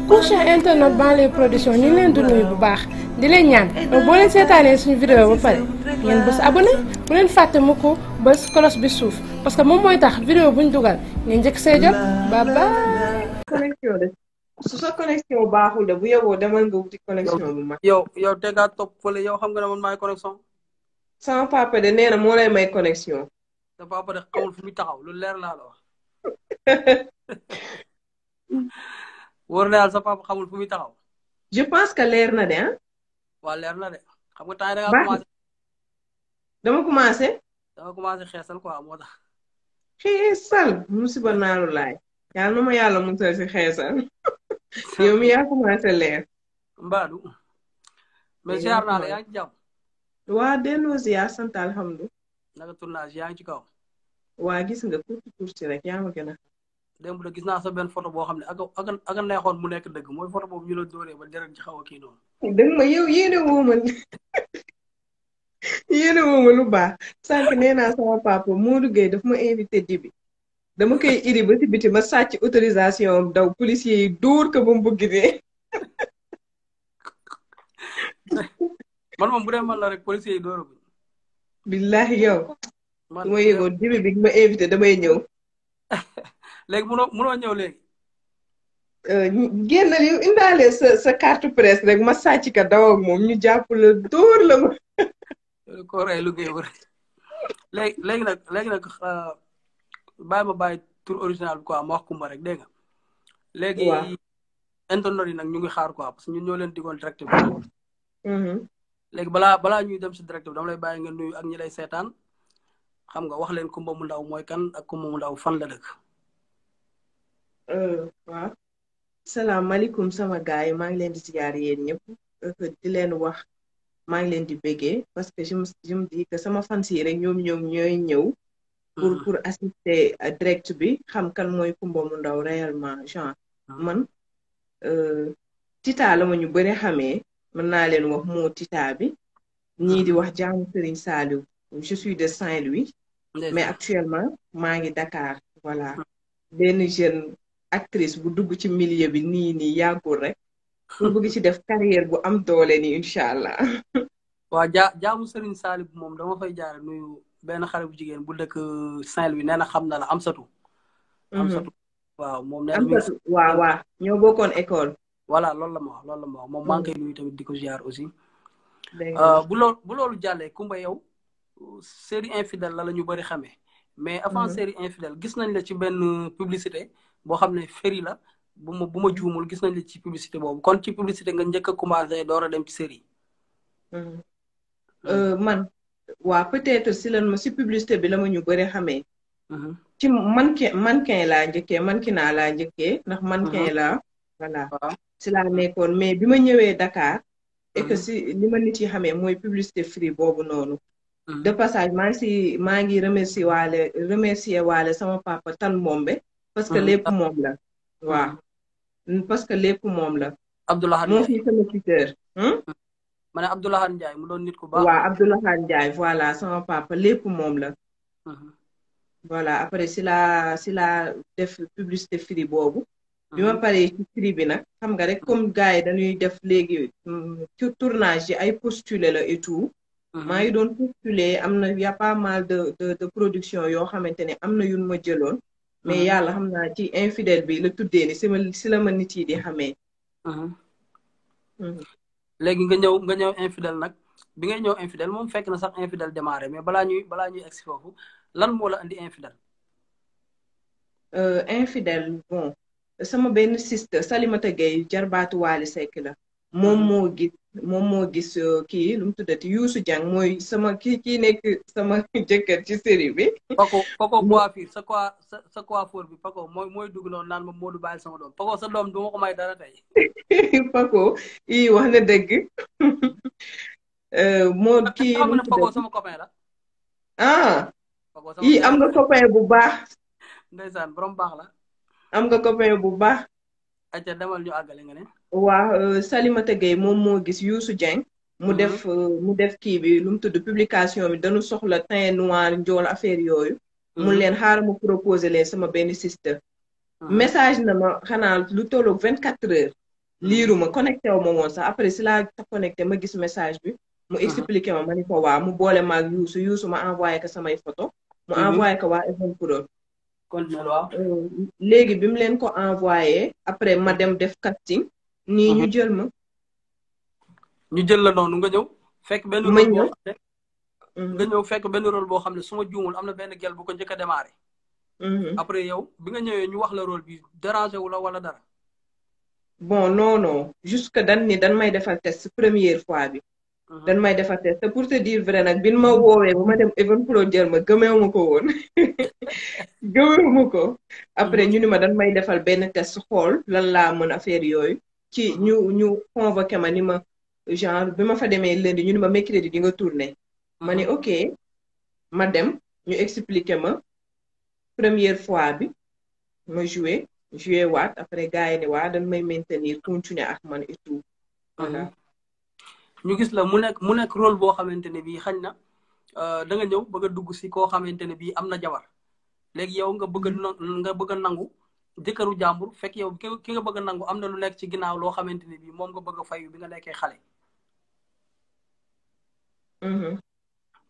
couche internet Banlieue Production ñu ngi leen di nuyu bu baax di leen ñaan boo leen seetaanee suñu vidéo ba pare ngeen bës abonné bu leen fàtte mu ko bës cloche bi suuf parce que moom mooy tax vidéo buñ dugal ngeen njëkk see jot ba connexion de su sa connexion baaxul de bu yeboo demal nga wuti connexion bu mag. yow te ngaa topp fële yow xam nga ne man maay connexion. sama papa de nee na moo lay may connexion. sa papa de xamul fu muy taxaw lu leer laa la wax. wóor na yàlla sa papa xamul fu muy taxaw. je pense que leer na de ah. waa leer na de xam nga temps yii da ngaa commencé. dama commencé. dama commencé xeesal quoi moo tax. xeesal musiba naalu laay. yàlla na ma yàlla musal si xeesal. yow mi yaa commencé leer. Mbadou. mais ziar naa la yaa ngi ci jàmm. waa delloo si yaa sant alhamdulilah. naka tournage yaa ngi ci kaw. waa gis nga tuuti rek yaa ma gën a. démb de gis naa sa benn photo boo xam ne ak a neexoon mu nekk dëgg mooy photo boobu ñu la dóoree ba deret ci xaw a kii noonu. dëgg ma yow yéene woo ma lu baax sànq nee naa sama papa Modou Gueye daf ma invité dibi dama koy iri ba si biti ma sàcc autorisation daw policier yi dóor ko ba mu bëgg dee. man moom bu dee man la rek policier yi dóor ko. billahi yow. su ma yëgoon dibi bi ma invité damay ñëw. léegi munoo ñëw léegi. génnal yow indaale sa carte presse rek ma sàcc ka daw ak moom ñu jàpp la dóor la ma. ko rey lu géew rek léegi nag bàyyi ma bàyyi tour original bi quoi ma wax Kumba rek dégg nga. léegi internet yi nag ñu ngi xaar quoi parce que ñun ñoo leen digoon direct bi. léegi balaa ñuy dem si direct bi dama lay bàyyi nga nuyu ak ñi lay seetaan xam nga wax leen Kumba mu ndaw mooy kan ak Kumba mu ndaw fan la dëkk. waaw salaamaaleykum sama gars yi maa ngi leen di ziar yéen ñëpp di leen wax maa ngi leen di béggee parce que je me dis que sama fans yi rek ñoom ñooy ñëw pour assister direct bi xam kan mooy Kumba mu ndaw réellement genre man Tita la ma ñu bëri xamee mën naa leen wax moo Tita bi ñii di wax jaamu Serigne Saliou je suis de Saint-Louis mais actuellement maa ngi Dakar voilà benn jeune actrice bu dugg ci milieu bi nii yàggul rek pour bëgg ci def carrière bu am doole ni incha allah. waaw jaamu Serigne Saliou moom dama fay jaare nuyu benn xale bu jigéen bu dëkk Saint-Louis nee na xam na la Amsatou. Amsatou waaw moom nee na Amsatou waaw ñoo bokkoon école. voilà loolu la ma wax moom maa ngi koy nuyu tamit di ko ziar aussi. bu loolu jàllee Kumba yow série infidèle la ñu bëri xamee. mais avant série infidèle gis nañ la ci benn publicité boo xam ne Ferry la bu ma juumul gis nañ la ci publicité boobu kon ci publicité nga njëkk a commencé door a dem ci série. man waa peut-être si publicité bi la ma ñu bëri xamee. ci mannequin laa njëkkee mannequinat laa njëkkee ndax mannequin laa voilà si laa nekkoon mais bi ma ñëwee Dakar. et que si li ma nit yi xamee mooy publicité Free boobu noonu. de passage maa ngi remercier waale sama papa Tan Mombe parce que lépp moom la waaw parce que lépp moom la Abdoulaye moo fi sama tuteur ma ne Abdoulaye Ndiaye mu doon nit ku baax waaw Abdoulaye Ndiaye voilà sama papa lépp moom la voilà après si la def publicité Free boobu bi ma paree ci Free bi nag xam nga rek comme gars yi dañuy def léegi ci tournage yi ay postuler la et tout maa ngi doon postuler am na y a pas mal de production yoo xamante ne am na yun ma jëloon mais yàlla xam naa ci infidèle bi la tuddee ni si la ma nit yi di xamee léegi nga ñëw infidèle nag bi ngay ñëw infidèle moom fekk na sax infidèle démarré mais balaa ñuy egsi foofu lan moo la andi infidèle infidèle bon sama benn sister Salimata Gueye jarbaatu Waly Seck la moom moo gis kii lu mu tuddati Youssou Dieng mooy sama kii nekk sama jëkkër ci série bi. Paco coiffure sa coiffure bi Paco mooy dugg noonu naan ma Modou bàyyil sama doom Paco sa doom du ma ko may dara tey. Paco wax na dëgg. moo kii xam ne Paco sama copain la. am nga copain bu baax. ndeysaan borom baax la. am nga copain bu baax. acca demal ñu àggale nga ne. waaw Salimata Gueye moom moo gis Youssou Dieng. mu def kii bi lu mu tudd publication bi dañu soxla teint noir njool affaire yooyu. mun leen xaaral ma proposé leen sama benn sister. message na ma xanaa lu tolloog 24 heures. liiruma connecté wu ma woon sax après si laa connecté ma gis message bi mu expliqué ma ni ko waa mu boole ma ak Youssou ma envoyé ko samay photo mu envoyé ko waa Evenprod léegi bi mu leen ko envoyé après ma dem def casting nii ñu jël ma ñu jël la noonu nga ñëw fekk benn rôle boo xam ne nga ñëw fekk benn rôle boo xam ne su ma juumul am na benn gel bu ko njëkk a démarré après yow bi nga ñëwee ñu wax la rôle bi dérangé wu la wala dara bon non jusque dan may defal test première fois bi dan may defal test te pour te dire vrai nag bin ma woowee bu ma dem Evenprod jël ma gëmeewuma ko woon gëmeewuma ko après ñu ni ma dan may defal benn test xool lan laa mën affaire yooyu ci ñu convoqué ma ni ma genre bi ma fa demee lundi ñu ni ma mercredi di nga tourné ma ni ok ma dem ñu expliqué ma première fois bi ma joué waat après gars yi ne waa dañ may maintenir continuer ak man et tout voilà ñu gis la mu nekk rôle boo xamante ne bii xañ na da nga ñëw bëgg a dugg si koo xamante ne bii am na jabar léegi yow nga bëgg a nangu jëkkëru jàmbur fekk yow ki nga bëgg a nangu am na lu nekk ci ginnaaw loo xamante ne bii moom nga bëgg a fayu bi nga nekkee xale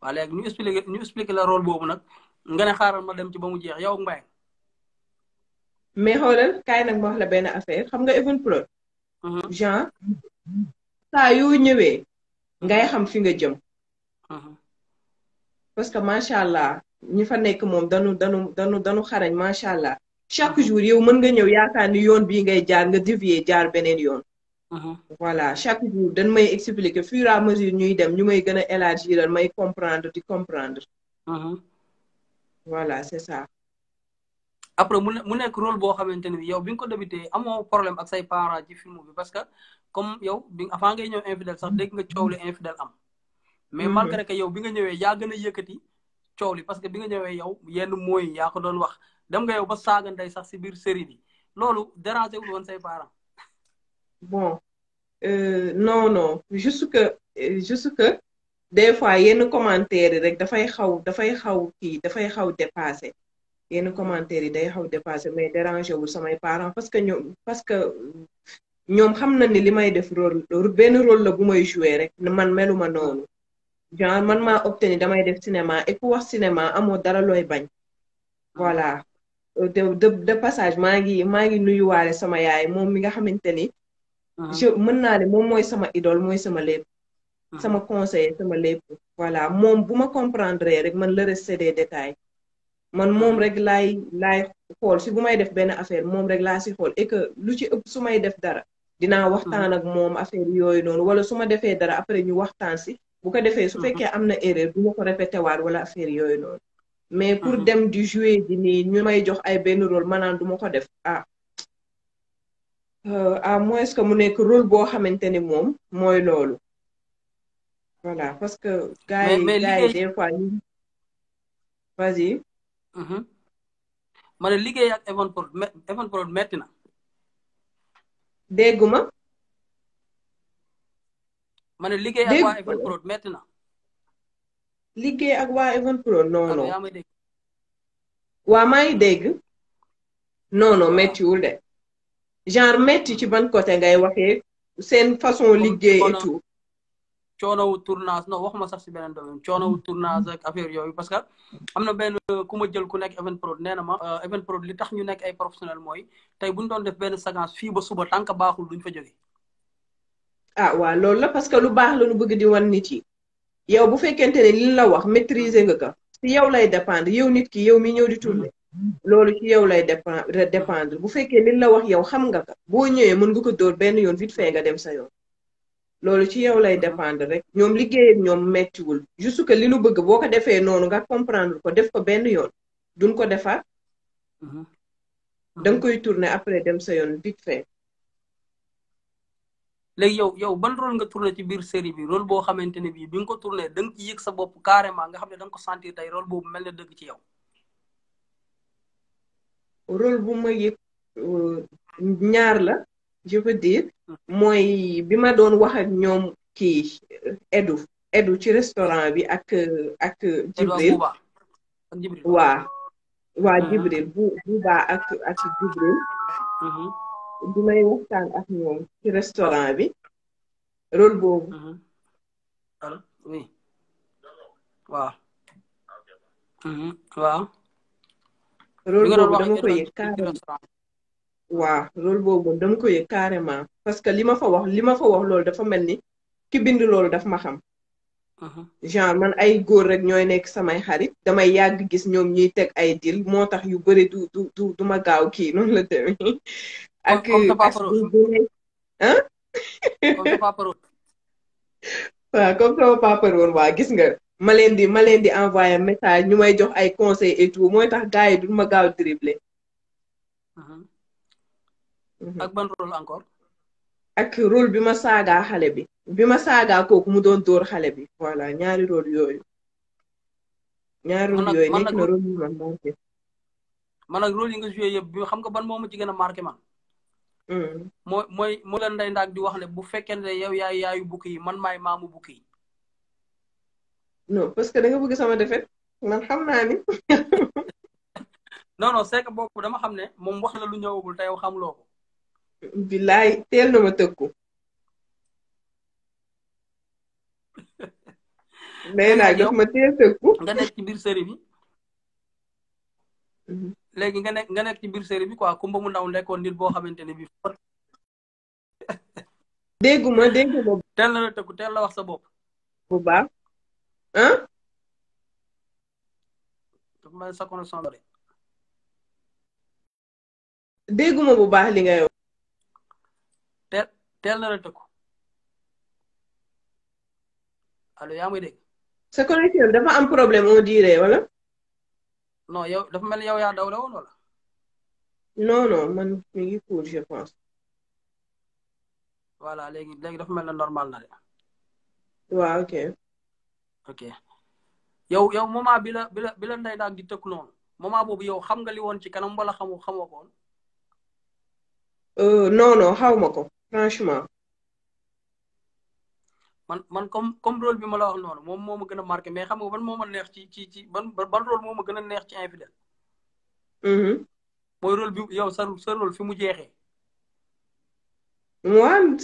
waa léegi ñu expliqué la rôle boobu nag nga ne xaaral ma dem ci ba mu jeex yow ak Mbaye mais xoolal kaay nag ma wax la benn affaire xam nga Evenprod genre saa yoo ñëwee ngay xam fi nga jëm parce que macha allah ñi fa nekk moom danu xarañ macha allah chaque jour yow mën nga ñëw yaakaar ni yoon bii ngay jaar nga dévier jaar beneen yoon voilà chaque jour dañ may expliquer fur et à mesure ñuy dem ñu may gën a élargir may comprendre di comprendre voilà c'est ça après mu nekk rôle boo xamante ne bi yow bi nga ko débuté amoo problème ak say parents ci film bi parce que comme yow bi avant ngay ñëw infidèle sax dégg nga coow li infidèle am mais malgré que yow bi nga ñëwee yaa gën a yëkkati coow li parce que bi nga ñëwee yow yenn mooy yaa ko doon wax dem nga yow ba saaga ndey sax si biir série bi loolu dérangé wul woon say parents bon non juste que des fois yenn commentaires yi rek dafay xaw dépassé yenn commentaires yi day xaw dépassé mais dérangé wul samay parents parce que ñoom xam na ni li may def benn rôle la bu may joué rek man meluma noonu genre man maa obtenu damay def cinéma et ku wax cinéma amoo dara looy bañ voilà de passage maa ngi nuyuwaale sama yaay moom mi nga xamante ni mën naa ne moom mooy sama idole mooy sama lépp sama conseiller sama lépp voilà moom bu ma comprendre rek man le reste c'est des détails man moom rek laay xool si bu may def benn affaire moom rek laa si xool et que lu ci ëpp su may def dara dinaa waxtaan ak moom affaire yooyu noonu wala su ma defee dara après ñu waxtaan si bu ko defee su fekkee am na erreur du ma ko répété waat wala affaire yooyu noonu mais pour dem di jouer di nii ñu may jox ay benn rôle maanaam du ma ko def à moins que mu nekk rôle boo xamante ni moom mooy loolu voilà parce que gars yi des fois ñu vas-y ma ne liggéey ak Evenprod metti na dégguma ma ne liggéey ak waa Evenprod metti na liggéey ak waa Evenprod non waa maa ngi dégg non méttiwul de genre métti ci ban côté ngay waxee seen façon liggéey et tout coonowu tournage non waxuma sax si beneen domaine coonowu tournage ak affaire yooyu parce que am na benn ku ma jël ku nekk Evenprod nee na ma Evenprod li tax ñu nekk ay professionnel mooy tey bu ñu doon def benn séquence fii ba suba tant que baaxul duñ fa jóge waaw loolu la parce que lu baax la ñu bëgg di wan nit yi yow bu fekkente ne li la wax maîtriser nga ko si yow lay dépendre yow nit ki yow mi ñëw di tourner loolu ci yow lay dépendre bu fekkee li la wax yow xam nga ko boo ñëwee mën nga ko dóor benn yoon vite fait nga dem sa yoon loolu ci yow lay dépendre rek ñoom liggéey ak ñoom mettiwul juste que li nu bëgg boo ko defee noonu nga comprendre ko def ko benn yoon duñ ko defaat danga koy tourner après dem sa yoon vite fait léegi yow ban rôle nga tourné ci biir série bi rôle boo xamante ne bii bi nga ko tourné da nga ci yëg sa bopp carrément nga xam ne da nga ko sentir tey rôle boobu mel na dëgg ci yow rôle bu ma yëg ñaar la je veux dire mooy bi ma doon wax ak ñoom kii Edu ci restaurant bi ak Jibril waa Jibril bu baa ak Jibril bi may waxtaan ak ñoom ci restaurant bi rôle boobu. allo oui waaw. waaw. rôle boobu dama ko yëg carrément. waaw rôle boobu dama ko yëg carrément parce que li ma fa wax loolu dafa mel ni ki bind loolu daf ma xam. genre man ay góor rek ñooy nekk samay xarit damay yàgg gis ñoom ñuy teg ay dil moo tax yu bëri du ma gaaw kii noonu la demee. ak ah. waaw comme sama papa woon waa gis nga ma leen di envoyé message ñu may jox ay conseils et tout mooy tax gars yi du ma gaaw dribblé. ak ban rôle encore. ak rôle bi ma saagaa xale bi ma saagaa kooku mu doon dóor xale bi voilà ñaari rôle yooyu. ñaari rôle yooyu nekk na rôle yu ma marqué. man ak rôle yi nga joué yëpp bi xam nga ban moo ma ci gën a marqué man. mooy la Ndeye Ndack di wax ne bu fekkee ne yow yaay yaayu bukki yi man maay maamu bukki yi. non parce que da nga bëgg sama defet man xam naa ni. non c'est que boobu dama xam ne moom wax la lu ñëwagul te yow xamuloo ko. billaay teel na ma tëkku. Ndeye Ndack daf ma teel tëkku. nga nekk ci biir série bi. léegi nga nekk ci biir série bi quoi Kumba mu ndaw nekkoon nit boo xamante ne bii. dégguma. teel na la tëkku teel la wax sa bopp. bu baax. ah. dafa mel sa connexion la de. dégguma bu baax li ngay wax. teel na la tëkku. allo yaa may dégg. sa connexion dafa am problème on dirait wala. non yow dafa mel ni yow yaa daw la woon wala. non man mi ngi cool je pense. voilà léegi dafa mel ne normal na de. waaw ok. ok yow moment bi la Ndeye Ndack di tëkku noonu moment boobu yow xam nga li woon ci kanam wala xamoo ko woon. non xaw ma ko franchement. man comme rôle bi ma la wax noonu moom moo ma gën a marqué mais xam nga ban moo ma neex ci ban rôle moo ma gën a neex ci Infidèles. mooy rôle bi yow sa rôle fi mu jeexee. waan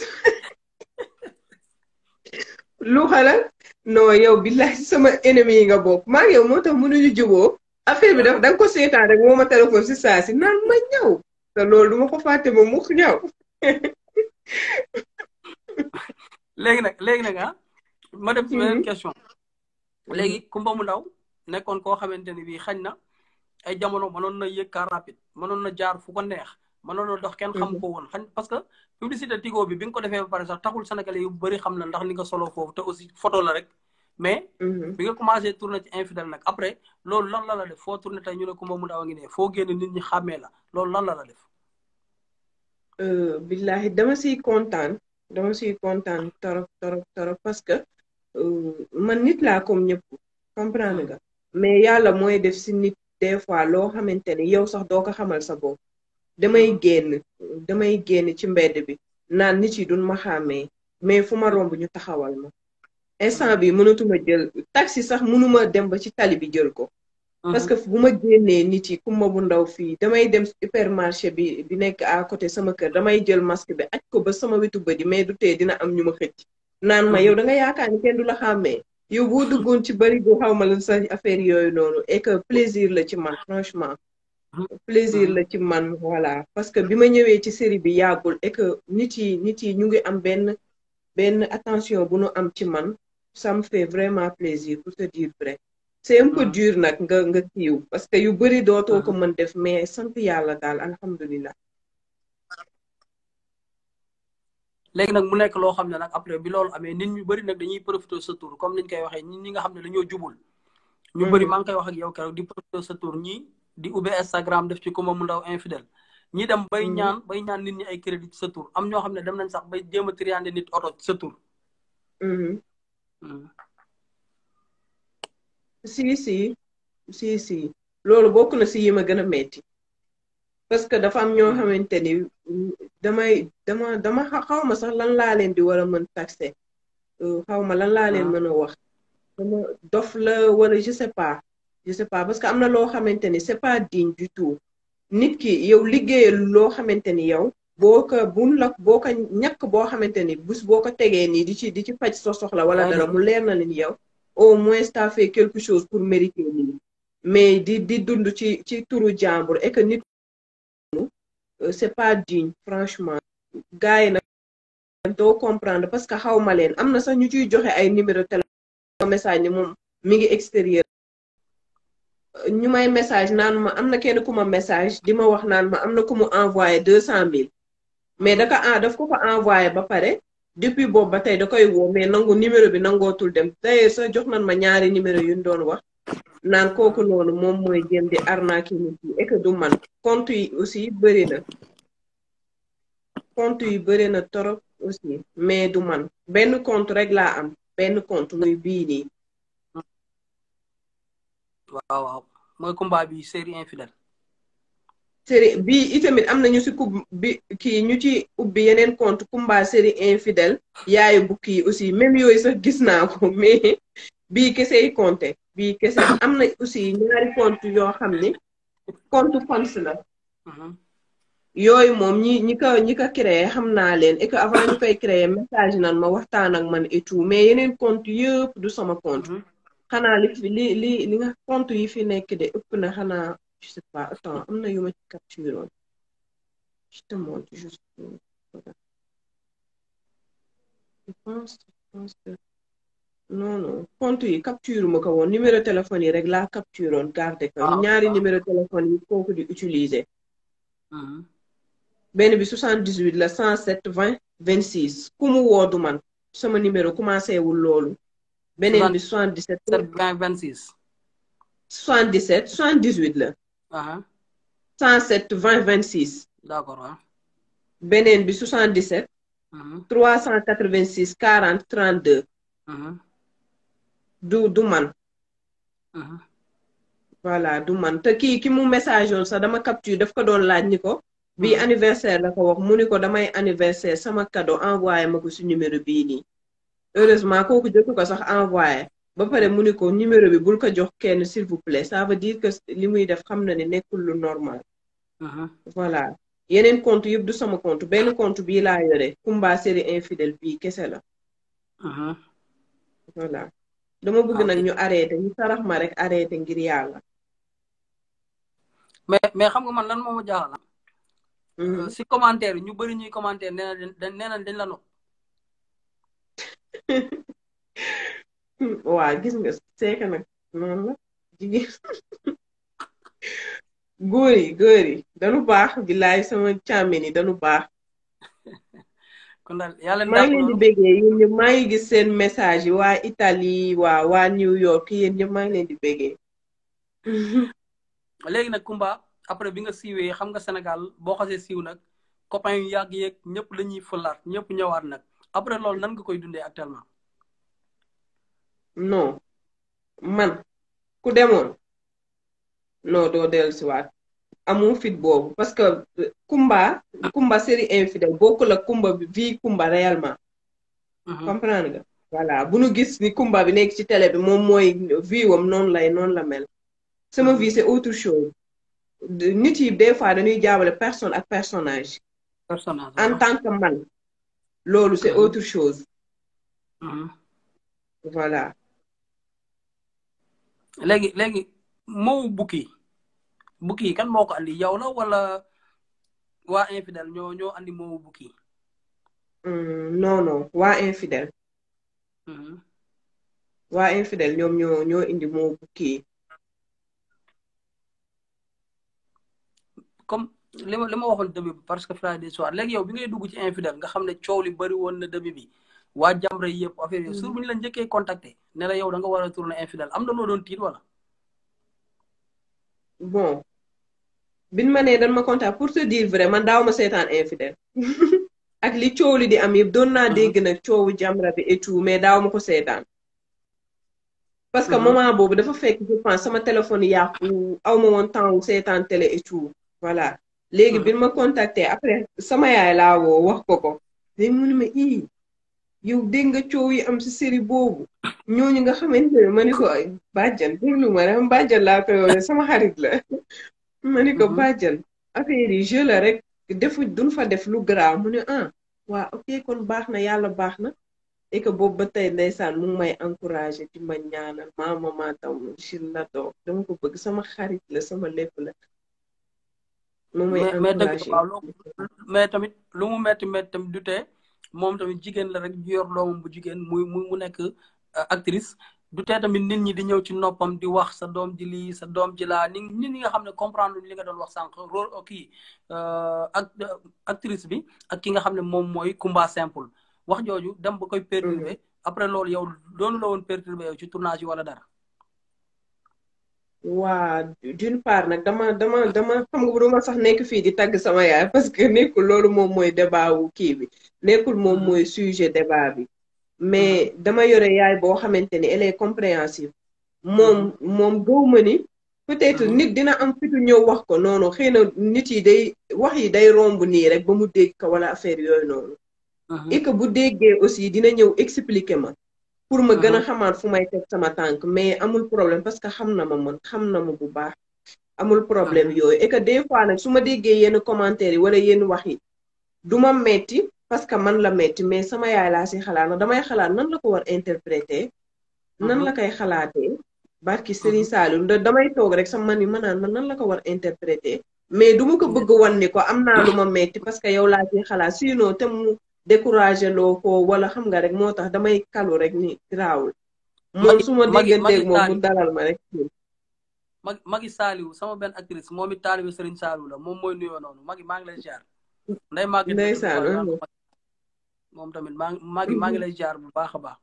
lu xalal non yow billahi sama ennemi yi nga bokk maa ngi yow moo tax mënuñu juboo affaire bi da nga ko seetaan rek moo ma téléphone si saa si naan ma ñëw te loolu du ma ko fàtte ba mu ñëw. léegi nag ma dem ci beneen question. léegi Kumba mu ndaw nekkoon koo xamante ni bii xañ na ay jamono mënoon na yëg car rapide mënoon na jaar fu ko neex mënoon na dox kenn xam ko woon xañ parce que publicité Tigo bi nga ko defee ba pare sax taxul sénégalais yu bëri xam na ndax ni nga solo foofu te aussi photo la rek mais bi nga commencé tourné ci Infidèles nag après loolu lan la def foo tourné tey ñu ne Kumba mu ndaw a ngi ne foo génn nit ñi xàmmee la loolu lan la def. billahi dama siy kontaan torop parce que man nit laa comme ñëpp comprendre nga mais yàlla mooy def si nit des fois loo xamante ni yow sax doo ko xamal sa bopp damay génn ci mbedd bi naan nit yi duñ ma xàmmee mais fu ma romb ñu taxawal ma instant bi mënatuma jël taxi sax mënuma dem ba ci tali bi jël ko parce que bu ma génnee nit yi Kumba bu ndaw fii damay dem supermarché bi nekk à côté sama kër damay jël masque bi aj ko ba sama wetu bëdi mais du tee dina am ñu ma xëcc naan ma yow da nga yaakaar ni kenn du la xàmmee yow boo duggoon ci bari bu xaw ma la sa affaire yooyu noonu et que plaisir la ci man franchement plaisir la ci man voilà parce que bi ma ñëwee ci série bi yàggul et que nit yi ñu ngi am benn attention bu nu am ci man ça me fait vraiment plaisir pour te dire vrai c'est un peu dur nag nga kiiw parce que yu bëri dootoo ko mën def mais sant yàlla daal alhamdulilah. léegi nag mu nekk loo xam ne nag après bi loolu amee nit ñu bëri nag dañuy profité sa tour comme niñ koy waxee ñi nga xam ne dañoo jubul. ñu bëri maa ngi koy wax ak yow keroog di profité sa tour ñii di ubbi Instagram def ci Kumba mu ndaw Infidèles ñi dem bay ñaan nit ñi ay crédit ci sa tour am ñoo xam ne dem nañ sax bay jéem a triandé nit oto ci sa tour. si loolu bokk na si yi ma gën a metti parce que dafa am ñoo xamante ni dama xaw ma sax lan laa leen di war a mën taxé xaw ma lan laa leen mën a wax dama dof la wala je sais pas parce que am na loo xamante ni c'est pas digne du tout nit ki yow liggéeyal loo xamante ni yow boo ko boo ko ñàkk boo xamante ni bés boo ko tegee nii di ci faj sa soxla wala dara mu leer na leen yow au moins t'as fait quelque chose pour mériter nii mais di dund ci turu jàmbur et que nit c'est pas digne franchement gars yi nag doo comprendre parce que xaw ma leen am na sax ñu ciy joxe ay numéro téléphone message ni moom mi ngi extérieur ñu may message naan ma am na kenn ku ma message di ma wax naan ma am na ku mu envoyé 200 000 mais daf ko envoyé ba pare depuis boobu ba tey da koy woo mais nangu numéro bi nangootul dem d'ailleurs sax jox nañ ma ñaari numéro yu ñu doon wax naan kooku noonu moom mooy jëm di arnaque nit yi et que du man compte yi aussi bëri na compte yi bëri na torop aussi mais du man benn compte rek laa am benn compte muy bii nii. waaw mooy combat bi série infidèle. série bii itamit am na ñu si kii ñu ci ubbi yeneen compte combat série infidèle yaayu bukki yi aussi même yooyu sax gis naa ko mais bii kesey compté bii kese am na aussi ñaari compte yoo xam ne compte fans la. yooyu moom ñi ko créé xam naa leen et que avant ñu koy créé message nan ma waxtaan ak man et tout mais yeneen compte yëpp du sama compte. xanaa li nga compte yi fi nekk de ëpp na xanaa je sais pas attends am na yu ma ci capturé woon je te montre juste je pense que non compte yi capture ma ko woon numéro téléphone yi rek laa capturé woon garde ko ñaari numéro téléphone yi kooku di utiliser benn bi 78 la 107 20 26 ku mu woo du man sama numéro commencé wul loolu beneen bi 77 20 26 77 78 la 107 20 26 d'accord waaw beneen bi 77 386 40 32 du man voilà du man te ki mu message woon sax dama capture daf ko doon laaj ni ko bii anniversaire la ko wax mu ni ko damay anniversaire sama cadeau envoyé ma ko si numéro bii nii heureusement kooku jotu ko sax envoyé ba pare mu ni ko numéro bi bul ko jox kenn s'il vous plaît ça veut dire que li muy def xam na ne nekkul lu normal voilà yeneen compte yëpp du sama compte benn compte bii laa yore Kumba série infidèle bii kese la voilà dama bëgg nag ñu arrêté ñu sarax ma rek arrêté ngir yàlla mais xam nga man lan moo ma jaaxal si commentaire yi ñu bëri ñuy commentaire nee na dañ la nopp waa gis nga seeka nag noonu la jigéen góor yi dañu baax billaay sama càmmin yi dañu baax kon daal yàlla maa ngi leen di béggee yéen ñëpp maa ngi gis seen message yi waa Italie waa New York yéen ñëpp maa ngi leen di béggee léegi nag Kumba après bi nga siiwee xam nga Sénégal boo xasee siiw nag copain yu yàgg yeeg ñëpp la ñuy fëlaat ñëpp ñëwaat nag après loolu nan nga koy dundee actuellement non man ku demoon non doo dellusiwaat amu fit boobu parce que Kumba série infidèle bokkul ak Kumba bi vie Kumba réellement comprendre nga voilà bu nu gis ni Kumba bi nekk ci télé bi moom mooy vie wam noonu la mel sama vie c'est autre chose nit yi des fois dañuy jaawale personne ak personnage en tant que man loolu c'est autre chose voilà léegi moo bukki kan moo ko andi yow la wala waa infidèle ñoo andi moo bukki non waa infidèle waa infidèle ñoom ñoo indi moo bukki comme li ma waxoon début bi parce que Friday soir léegi yow bi ngay dugg ci infidèle nga xam ne coow li bëri woon na début bi waa Jamra yëpp affaire yi sur bu ñu la njëkkee contacter ne la yow da nga war a tourner infidèle am na loo doon tiit wala bon biñ ma nee dañ ma contact pour te dire vrai man daaw ma seetaan infidèle ak li coow li di am yëpp doon naa dégg nag coowu Jamra bi et tout mais daaw ma ko seetaan parce que moment boobu dafa fekk je pense sama téléphone yàqu aw ma woon temps wu seetaan télé et tout voilà léegi biñ ma contacter après sama yaay laa woo wax ko léegi mu ne ma yow dégg nga coow yi am si série boobu ñooñu nga xamante ne ma ni ko bàjjan déglu ma rek bàjjan laa koy woowee sama xarit la ma ni ko bàjjan affaire yi jeu la rek duñ fa def lu garaaw mu ne ah waa ok kon baax na yàlla baax na et que boobu ba tey ndeysaan mu ngi may encouragé di ma ñaanal maama tam la doog dama ko bëgg sama xarit la sama lépp la mu may encouragé mais tamit lu mu metti metti tamit du tee moom tamit jigéen la rek ju yor doomam bu jigéen mu nekk actrice du tee tamit nit ñi di ñëw ci noppam di wax sa doom ji lii sa doom ji laa nit ñi nga xam ne comprendre li nga doon wax sànq rôle kii ak actrice bi ak ki nga xam ne moom mooy Kumba Simple wax jooju dem ba koy perturbé après loolu yow doonu la woon perturbé yow ci tournage yi wala dara. waa d'une part nag dama xam nga duma sax nekk fii di tagg sama yaay parce que nekkul loolu moom mooy débat wu kii bi nekkul moom mooy sujet débat bi mais dama yore yaay boo xamante ni elle est compréhensive moom gëwma ni peut-être nit dina am fitu ñëw wax ko noonu xëy na nit yi day wax yi day romb nii rek ba mu dégg ko wala affaire yooyu noonu et que bu déggee aussi dina ñëw expliquer ma pour ma gën a xamaat fu may teg sama tànk mais amul problème parce que xam na ma man xam na ma bu baax amul problème yooyu et que des fois nag su ma déggee yenn commentaires yi wala yenn wax yi du ma metti parce que man la metti mais sama yaay laa si xalaat nag damay xalaat nan la ko war interpréter nan la koy xalaatee barki Serigne Saliou damay toog rek sama man yi ma naan man nan la ko war interpréter mais du ma ko bëgg wan ni ko am naa lu ma metti parce que yow laa si xalaat sinon te mu découragé loo ko wala xam nga rek moo tax damay kalu rek ni garaawul moom su ma dégganteeg moom mu dalal ma rek Magi Saliou sama benn actrice moom it taalibe Serigne Saliou la moom mooy nuyoo noonu Magi maa ngi lay jaar nday Magi ndeysaan moom tamit maa ngi lay jaar bu baax a baax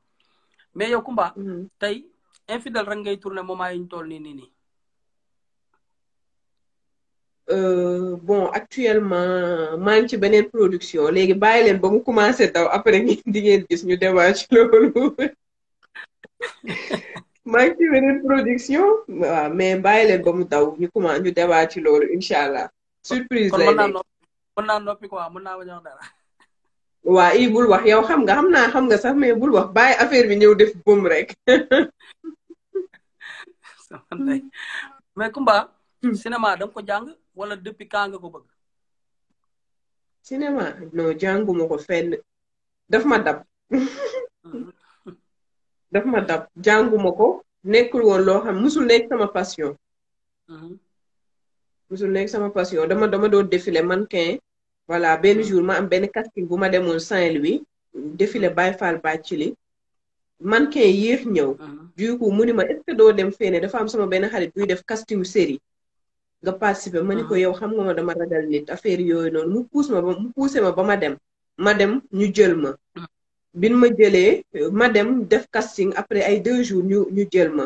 mais yow Kumba tey infidèle rek ngay tourné moment yi ñu toll nii bon actuellement maa ngi ci beneen production léegi bàyyi leen ba mu commencé daw après di ngeen gis ñu débat ci loolu maa ngi ci beneen production waaw mais bàyyi leen ba mu daw ñu débat ci loolu incha allah surprise lay nekk mën naa noppi quoi mën naa bañ a wax dara waa i bul wax yow xam nga sax mais bul wax bàyyi affaire bi ñëw def bum rek mais Kumba cinéma da nga ko jàng wala depuis quand nga ko bëgg cinéma non jànguma ko fenn daf ma dab jànguma ko nekkul woon loo xam musul nekk sama passion musul nekk sama passion dama doon défilé mannequin voilà benn jour ma am benn casting bu ma demoon Saint-Louis défilé Baye Fall Bathily mannequin yéex ñëw du coup mu ni ma est-ce que doo dem feene dafa am sama benn xarit buy def casting série nga participer ma ni ko yow xam nga ma dama ragal nit affaire yooyu noonu mu poussé ma ba ma dem ñu jël ma bin ma jëlee ma dem def casting après ay 2 jours ñu jël ma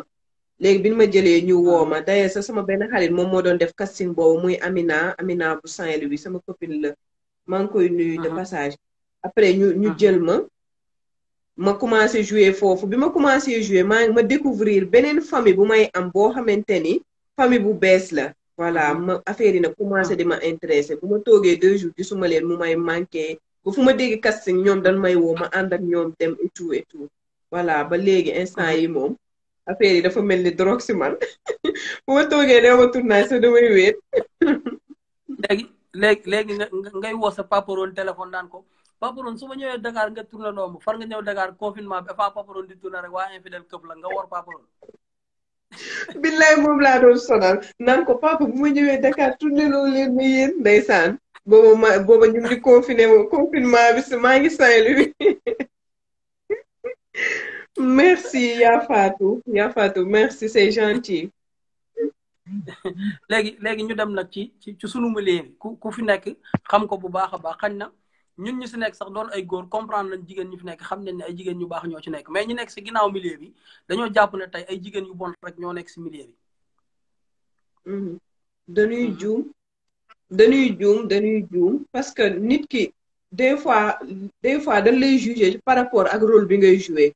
léegi bin ma jëlee ñu woo ma d'ailleurs sax sama benn xarit moom moo doon def casting boobu muy Amina bu Saint-Louis sama copine la maa ngi koy nuyu de passage après ñu jël ma commencé jouer foofu bi ma commencé jouer ma découvrir beneen famille bu may am boo xamante ni famille bu bees la voilà ma affaire yi nag commencé di ma intéressé bu ma toogee 2 jours gisuma leen mu may manqué ba fu ma dégg casting ñoom dañ may woo ma ànd ak ñoom dem et tout voilà ba léegi instant yi moom affaire yi dafa mel ni drogue si man bu ma toogee dama tournage sax damay wéet léegi ngay woo sa paparoon téléphone daan ko paparoon su ma ñëwee Dakar nga tourné noonu far nga ñëw Dakar confinement bi fa paparoon di tourné rek waa infidèle këpp la nga war paparoon billaay moom laa doon sonal naan ko papa bu ma ñëwee Dakar tourné loolu leen ma yéen ndeysaan booba ñu ngi confinement bi si maa ngi Saint-Louis merci yaa Fatou merci c'est gentil léegi ñu dem nag ci sunu milieu ku fi nekk xam ko bu baax a baax xañ na ñun ñu si nekk sax doon ay góor comprendre nañ jigéen ñu fi nekk xam nañ ne ay jigéen ñu baax ñoo ci nekk mais ñu nekk si ginnaaw milieu bi dañoo jàpp ne tey ay jigéen yu bon rek ñoo nekk si milieu bi dañuy juum parce que nit ki des fois dañ lay juger par rapport ak rôle bi ngay jouer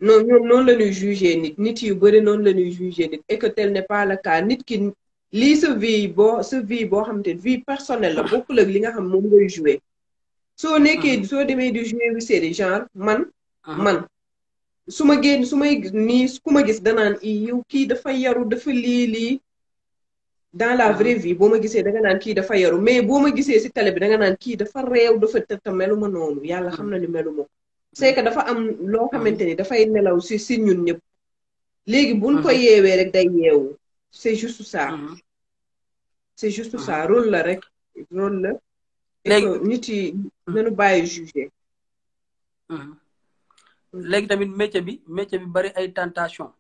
non ñoom noonu la ñuy juger nit yu bëri noonu la ñuy juger nit et que tel n'est pas le cas nit ki lii sa vie boo xamante ne vie personnelle la bokkul ak li nga xam moom ngay jouer soo demee di jouer wi série genre man su may nii ku ma gis danaan yow kii dafa yaru dafa lii dans la vraie vie boo ma gisee da nga naan kii dafa yaru mais boo ma gisee si télé bi da nga naan kii dafa réew dafa tëtta melu ma noonu yàlla xam na ni melu ma c'est que dafa am loo xamante ni dafay nelaw si ñun ñëpp léegi buñ ko yeewee rek day yeewu c'est juste ça c'est juste ça rôle la rek rôle la léegi nit yi nañu bàyyi juger léegi tamit métier bi bari ay tentation